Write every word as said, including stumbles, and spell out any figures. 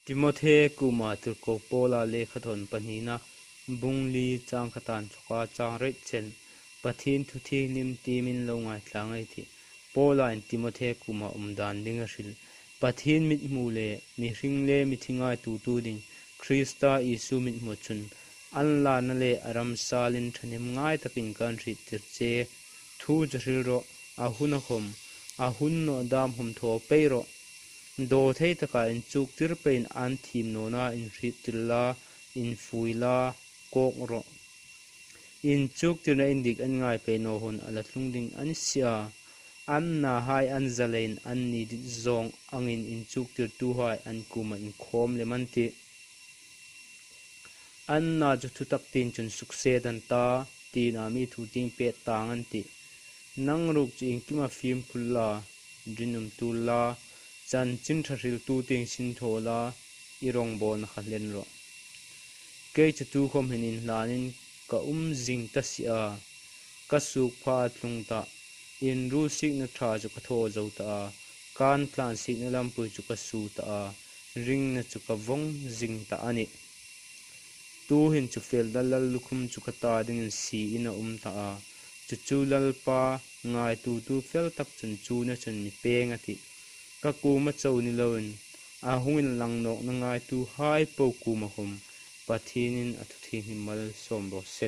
Timothe kuoma tirko Paula lekhathawn pahnina, bung li chang khat a inthawka chang riet chen, Pathien thu thienghlim tiemin lo ngaithla ei tih. Paula'n Timothe kuoma umdan ding a hril. Pathien mithmu le mihring le mithi ngaituotu ding Krista Isu mithmu chun an lana le a ram salin thahnem ngai takin kan hriettir che. Thu chu hril rawh, a hun a khawm, a hun nawh dam khawm thaw pei rawh. Dawthei taka inchuktir peiin an thiem nawna inhriettir la, infui la, kawk rawh. Inchuktirna indik an ngai pei naw hun a la tlung ding a ni si a. An nahai an zaleiin anni dit zawng angin inchuktirtuhai an kuoma inkhawm lem an tih. An na chu thutak tin chun sukset an ta, tina mi thu tieng pet tang an tih. Nang ruok chu iengkima fimkhur la, rinum tul la, chanchin ṭha hriltu tieng sin thaw la, i rawngbawlna kha hlen rawh. Kei chu tukhawm hin inhlanin ka um zing ta si a, ka suok pha a tlung tah, inruol sikna ṭha chu ka thaw zo tah a, kan tlan sikna lampui chu ka suo tah a, ringna chu ka vawng zing tah a nih. Tuhin chu fel dal lallukhum chu ka ta dingin siein a um tah a, chu chu Lalpa ngaituotu fel tak chun chu ni chun mi peng a tih. Ka kuoma chau ni loin, a hung inlang nawkna ngaituhai po kuoma khawm, Pathienin a thu thienghlim malsawm raw se.